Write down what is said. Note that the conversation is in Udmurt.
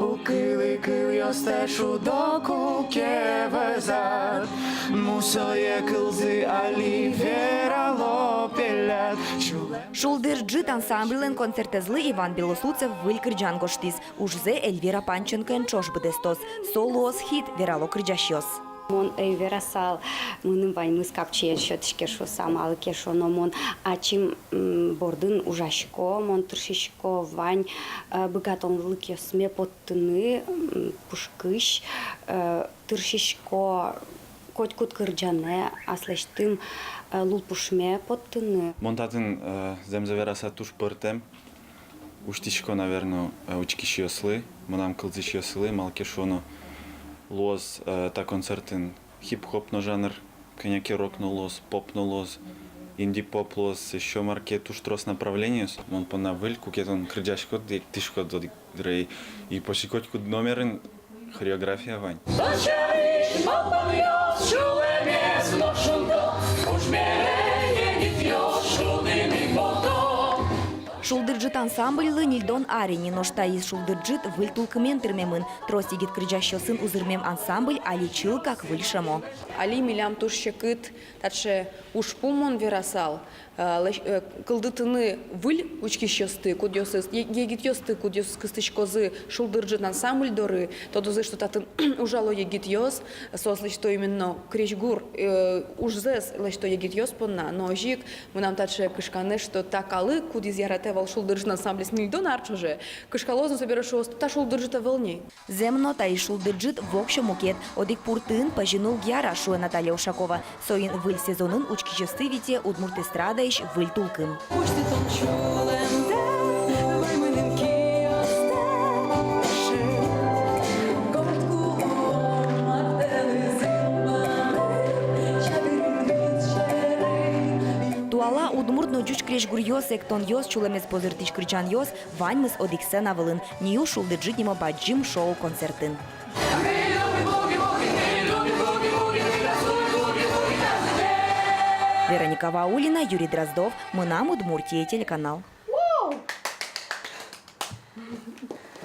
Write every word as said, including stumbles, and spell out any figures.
Кылӥ кылъёстэ шудо, куке вӧзад, мусое кылзы али верало пеляд. «Шулдыр ӝыт» ансамбльлэн концертэзлы Иван Белослудцев выль кырӟан гожтӥз. Ужзэ Эльвира Панченкоен ӵош быдэстоз. Со луоз хит, верало кырӟасьёс. Мон ӧй верасал, мыным ваньмыз капчиен сётӥське шуса, малы ке шуоно мон ачим, м, бордын ужасько, мон тыршисько вань, э, быгатонлыкъёсме поттыны, м, пушкысь, э, тыршисько котькуд кырӟанэ аслэсьтым, э, лулпушме поттыны. Мон татын, э, зэмзэ вераса, туж пӧртэм. Усьтӥсько, наверно, э, учкисьёслы, мынам кылзӥсьёслы, малы ке шуоно луоз, э, та концертын хип-хоп но жанр, кӧня ке рок но луоз, поп но луоз, инди-поп луоз, ещё мар ке, туж трос направлениос. Мон понна выль, куке тон кырӟаськод, эктӥськод одӥг дыре, и почти котькуд номерын хореография вань. Дочерысь малпанъёс сюлэмез но шунто, уж бере егитъёс шудыны пото. «Шулдыр ӝыт» ансамбльлы ньыльдон ар ини, нош таиз «Шулдыр ӝыт» выль тулкымен тырмемын. Трос егит кырӟасьёсын узырмем ансамбль али чылкак выль шӧмо. Али милям туж секыт таӵе ужпум, мон верасал, э, лэсь-, э, кылдытыны выль учкисьёсты, кудъёсыз, е-, егитъёсты, кудъёсыз кыстӥськозы «Шулдыр ӝыт» ансамбль доры, тодозы, что татын ужало егитъёс, соос лэсьто именно крезьгур, э, ужзэс лэсьто егитъёс понна. Но озьы ик мынам таӵе кышканэ, что та калык, кудӥз яратэ вал «Шулдыр ӝыт» ансамблез ньыльдон ар ӵоже, кышкалоз но собере шуоз: та «Шулдыр ӝыт» ӧвӧл ни. Зэм но, таиз «Шулдыр ӝыт» воксё мукет, одӥг пуртын пӧзьыны уг яра, шуэ Наталья Ушакова. Соин выль сезонын учкисьёсты вите удмурт эстрадаысь выль тулкым. Туала удмурт но ӟуч крезьгуръёс, эктонъёс, сюлэмез позыртӥсь кырӟанъёс, ваньмыз одӥг сцена вылын. Нью «Шулдыр ӝыт» нимо бадӟым шоу-концертын. Вероника Ваулина, Юрий Дроздов, «Мынам Удмуртие» телеканал.